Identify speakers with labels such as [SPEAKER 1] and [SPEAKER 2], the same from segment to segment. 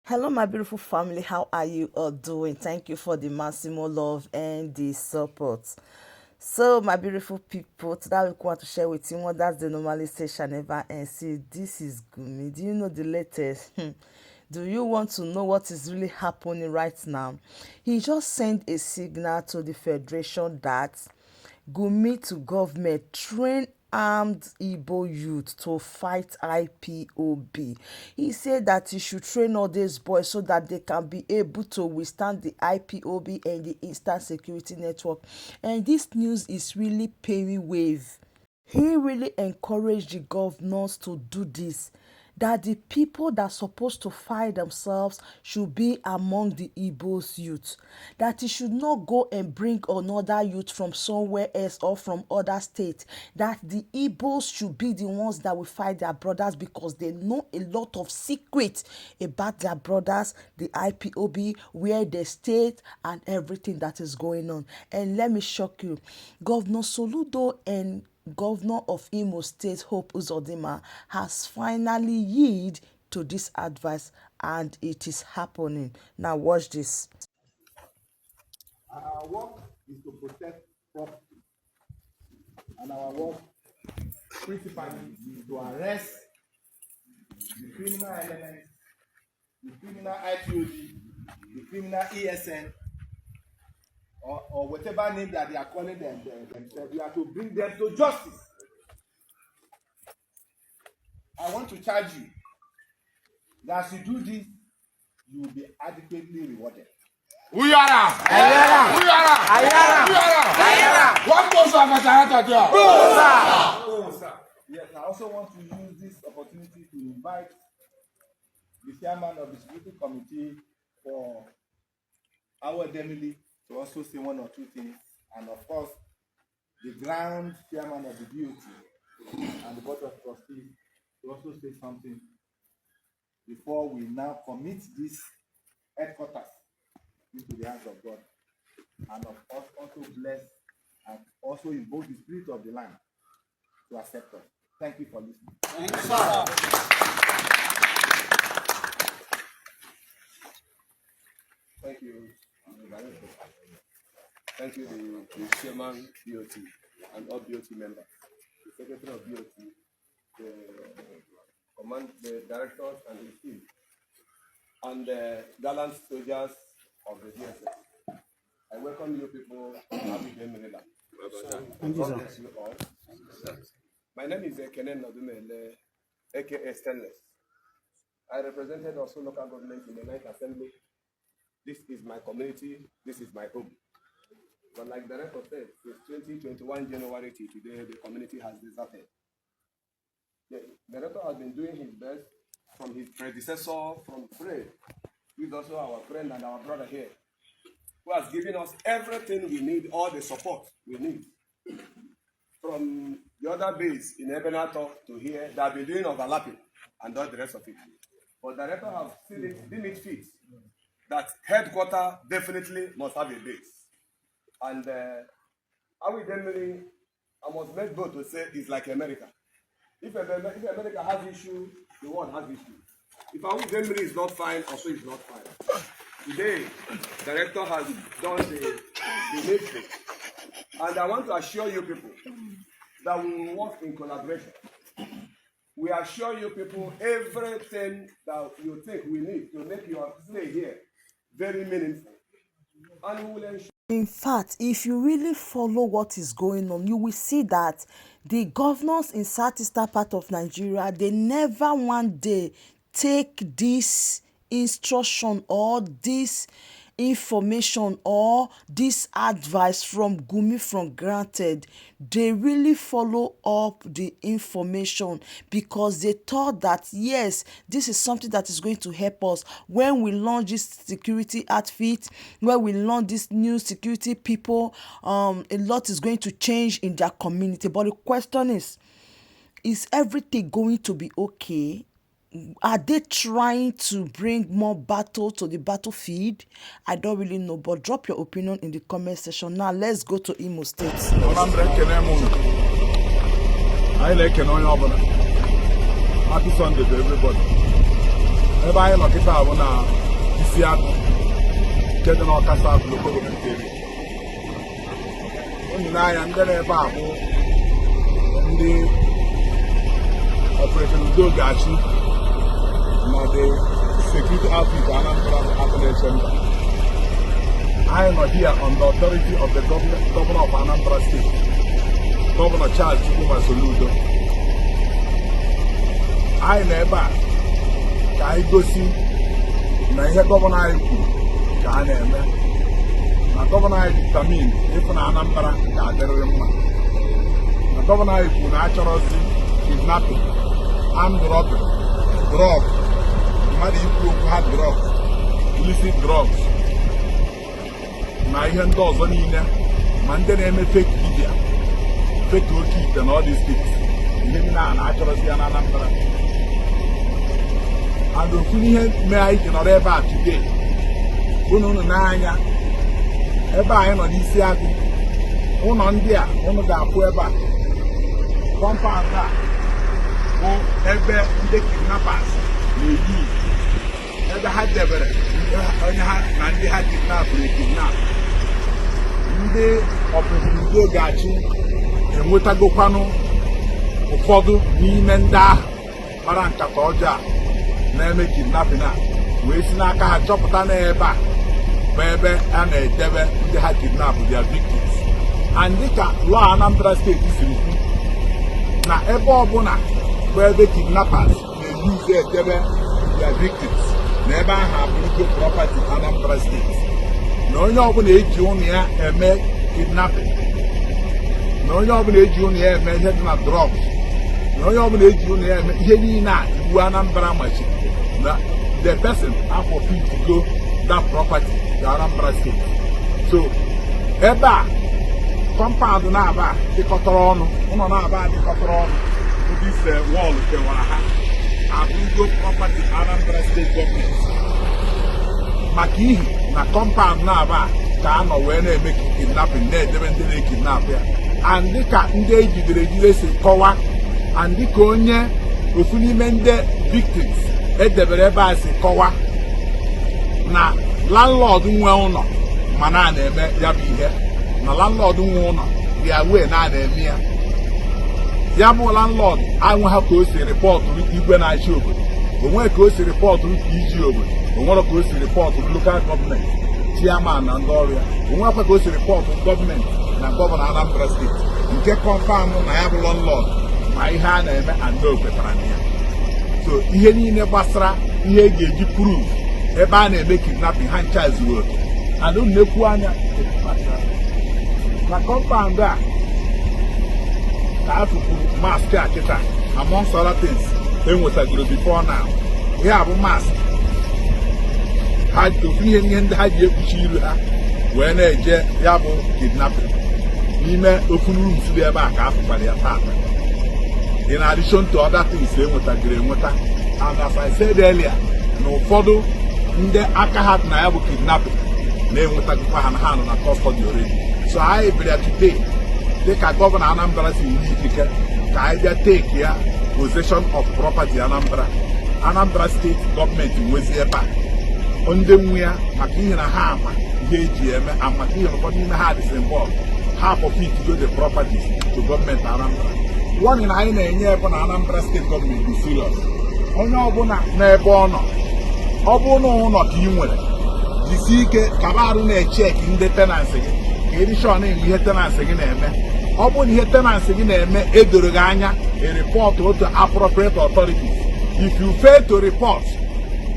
[SPEAKER 1] Hello, my beautiful family. How are you all doing? Thank you for the maximum love and the support. So, my beautiful people, today we want to share with you what that's the normally say shall never end. See, this is Gumi. Do you know the latest? Do you want to know what is really happening right now? He just sent a signal to the Federation that Gumi to government train armed Igbo youth to fight IPOB. He said that he should train all these boys so that they can be able to withstand the IPOB and the Eastern Security Network. And this news is really paving wave. He really encouraged the governors to do this, that the people that are supposed to fight themselves should be among the Igbo's youth, that he should not go and bring another youth from somewhere else or from other states, that the Igbos should be the ones that will fight their brothers because they know a lot of secrets about their brothers, the IPOB, where they stayed, and everything that is going on. And let me shock you, Governor Soludo and Governor of Imo State, Hope Uzodinma, has finally yielded to this advice, and it is happening. Now watch this.
[SPEAKER 2] Our work is to protect property, and our work principally is to arrest the criminal elements, the criminal IPOB, the criminal ESN, or whatever name that they are calling themselves. We are to bring them to justice. I want to charge you that as you do this, you will be adequately rewarded.
[SPEAKER 3] Uyara! Ayara! Uyara! Ayara! Uyara! Ayara! One goes off at another.
[SPEAKER 2] Yes, I also want to use this opportunity to invite the chairman of the security committee for Awo Idemili to also say one or two things, and of course, the grand chairman of the BOT and the board of trustees to also say something before we now commit this headquarters into the hands of God, and of course also bless and also invoke the spirit of the land to accept us. Thank you for listening.
[SPEAKER 4] Thank you, sir.
[SPEAKER 5] Thank you, Director. Thank you, the chairman, BOT, and all BOT members, the secretary of BOT, the command, the directors and his team, and the gallant soldiers of the DSS. I welcome you people to Awo Idemili.
[SPEAKER 4] Thank you,
[SPEAKER 5] God
[SPEAKER 4] sir.
[SPEAKER 5] bless you all. My name is Ekene Nnodumele, aka Stainless. I represented also local government in the Ninth Assembly. This is my community. This is my home. But like the director said, since 2021 January till today, the community has deserted. The director has been doing his best from his predecessor, from Fred, who is also our friend and our brother here, who has given us everything we need, all the support we need. From the other base in Ebenator to here, they have been doing overlapping and all the rest of it. But director have seen it, deemed it fit that headquarter definitely must have a base. And Awo Idemili, I must make bold to say, is like America. If America has issue, the world has issue. If Awo Idemili is not fine, also is not fine. Today, director has done the needful. And I want to assure you people that we will work in collaboration. We assure you people everything that you think we need to make your stay here very meaningful. And we will ensure
[SPEAKER 1] In fact, if you really follow what is going on, you will see that the governors in southeastern part of Nigeria, they never one day take this instruction or this information or this advice from Gumi from granted. They really follow up the information because they thought that yes, this is something that is going to help us when we launch this security outfit, when we launch this new security people, a lot is going to change in their community. But the question is everything going to be okay? Are they trying to bring more battle to the battlefield? I don't really know, but drop your opinion in the comment section. Now let's go to Imo State.
[SPEAKER 3] Anambra, ekene m unu. Anyị na-ekene onye ọbụla. Happy Sunday to everybody.
[SPEAKER 2] Ebe anyị nọ kịta bụ na Isiagụ nke dị n'Ọka South Local Government Area. Unu n'anya, ndị na-ebe a bụ ndị Operation Udo Ga-achị na the security outfit Anambra Agụnaeche Mba. Anyị nọ here on the authority of the governor of Anambra State, Governor Charles Chukwuma Soludo. Anyị nọ ebe a ka anyị gosi na ihe gọvanọ anyị kwuru ka a na-eme, na gọvanọ anyị determine ịfụ na Anambra ga-adịrịrị mma, na gọvanọ anyị kwuru na achọrọzi kidnapping, armed robbery, drug, mmadụ ikwu okwu ha, drug, illicit drugs na ihe ndị ọzọ niile, ma ndị na-eme fake dibia, fake oke ite na all these things, ihe niile a na-achọrọzi ya na Anambra. And ofu n'ihe mere anyị ji nọrọ ebe a today bụ na unu n'anya ebe anyị nọ n'Isi Agụ, ụlọ ndị a unu ga-afụ ebe a, compound a bụ ebe ndị kidnappers na-eyi, ebe ha debere onye ha na ndị ha kidnapụrụ ekidnap. Ndị Operation Udo Ga-achị enwetagokwanụ ụfọdụ n'ime ndị ahụ kpara nkata ọjọọ a na-eme kidnapping a, wee si n'aka ha chọpụta n'ebe a bụ ebe a na-edebe ndị ha kidnap, their victims. And dịka law Anambra Steeti siri kwu, na ebe ọbụla bụ ebe kidnappers na-eyuzu edebe their victims, na ebe ahụ abụrụgo property Anambra Steeti, na onye ọbụla eji ụnụ ya eme kidnapping, na onye ọbụla eji ụnụ ya eme ihe dị na drugs, na onye ọbụla eji ụnụ ya eme ihe niile a iwu Anambra machiri, na the person forfeit go that property to Anambra State. So ebe a, compound na-aba dịkọtara ọnụ, ụlọ na-aba dịkọtara ọnụ, this wall kewara ha, abụrụgo property Anambra State gọọmenti, maka ihi na compound na-aba ka a nọ wee na-eme kidnapping, na-edebe ndị na-ekidnap ya. And dịka ndị ejidere ejide si kọwa, and dịka onye ofu n'ime ndị victims edebere ebe a si kọwa, na landlord nwe ụlọ mana a na-eme ya bụ ihe, na landlord nwe ụlọ ya wee na a na-eme ya. Ya bụ landlord anweghị ka o si reportụrụ igwe na-achị obodo, onwe ka o si reportụrụ PG obodo, onwere ka o si reportụrụ local gọọmenti chairman na ndị ọrụ ya, onwekwa ka o si reportụ gọọmenti na gọvanọ Anambra Steeti, nke confirm na ya bụ landlord ma ihe a na-eme and o kwetara na ya. So ihe niile gbasara ihe e ga-eji prove ebe a na-eme kidnapping, ha ncha zuru oke. And unu na-ekwu anya na compound a ka a tụpụrụ mask a kịta, amongst other things enwetagoro before now. Ihe a bụ mask ha, ofu ihe ndị ha ji ekpuchi iru ha wee na-eje ya bụ kidnapping. N'ime ofu rooms dị ebe a ka a fụkwara ya tata, in addition to other things enwetagoro enweta. And as I said earlier, na ụfọdụ ndị aka ha dị na ya bụ kidnapping na-enwetagokwa ha, na ha nọ na custody already. So anyị bịara today, dịka gọvanọ Anambra si nye ikike, ka anyị bịa take ya possession of property Anambra. Anambra Steeti gọọmenti nwezi ebe a, ndị nwe ya, maka ihe na ha ama ihe eji eme, maka ihe na ụfọdụ n'ime ha dịsị involved, ha forfeit go the properties to gọọmenti Anambra. Warning anyị na-enye bụ na Anambra Steeti gọọmenti dị serious. Onye ọbụla n'ebe ọ nọ, ọ bụrụ na ụlọ ka ị nwere, jisie ike kaba arụ na-echeki ndị tenants gị, ka erishọn na ihe tenants gị na-eme. Ọ bụrụ na ihe tenants gị na-eme edoro gị anya, e report otu appropriate authorities. If you fail to report,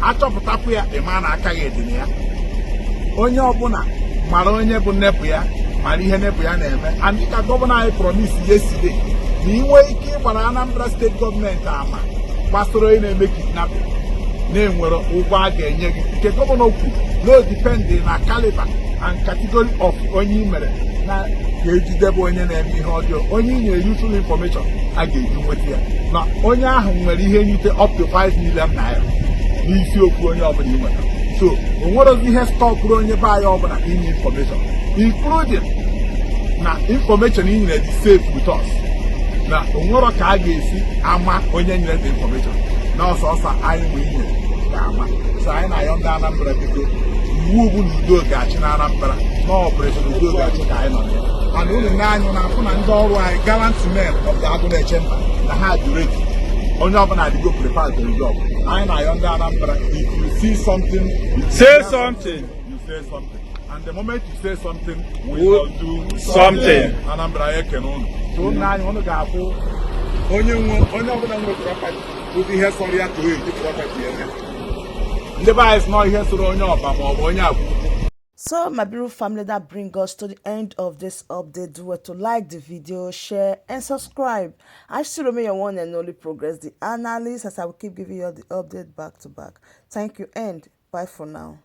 [SPEAKER 2] achọpụtakwu ya, ịma na aka gị dị na ya. Onye ọbụla mara onye bụ neighbour ya, mara ihe neighbour ya na-eme. And dịka gọvanọ anyị promise yesterday, na ị nwee ike ịgbara Anambra Steeti gọọmenti ama gbasara onye na-eme kidnapping, na-enwere ụgwọ a ga-enye gị, nke gọvanọ kwuru na o depend na caliber and category of onye ị mere na ga-ejidebe onye na-eme ihe ọjọọ. Onye ị nyere useful information a ga-eji nweta ya, na onye ahụ nwere ihe nrite up to 5 million naira n'isi okwu onye ọbụla ị nweta. So o nwerozi ihe stopụrụ onye be anyị ọbụla inye information, including na information ị nyere dị safe with us, na onwero ka a ga-esi ama onye nyere the information, na ọsọsọ anyị mgbe i nyere. ga-ama. So anyị na-ayọ ndị Anambra, biko, iwu bụ na udo ga-achị na Anambra, na Operation Udo Ga-achị ka anyị nọ na ya. And unu na-anyụ na-afụ na ndị ọrụ anyị, gallant men of the Agụ Na-Eche Mba, na ha dị ready. Onye ọbụla adịgo prepared to job. Anyị na-ayọ ndị Anambra, if you see something,
[SPEAKER 4] Say something.
[SPEAKER 2] You say something, and the moment you say something, we
[SPEAKER 4] We
[SPEAKER 2] will do
[SPEAKER 4] something.
[SPEAKER 2] Anambra, ya ekene unu. So unu anya, unu ga-afụ onye nwe, onye ọbụla nwere property, ụdị ihe sọrọ ya ka o eji property eme. Ndị be anyị sị na ihe soro onye ọba ma ọ bụ onye agwa ukwu.
[SPEAKER 1] So my beautiful family, that brings us to the end of this update. Do well to like the video, share and subscribe. I still remain your one and only Progress the Analyst, as I will keep giving you all the update back to back. Thank you and bye for now.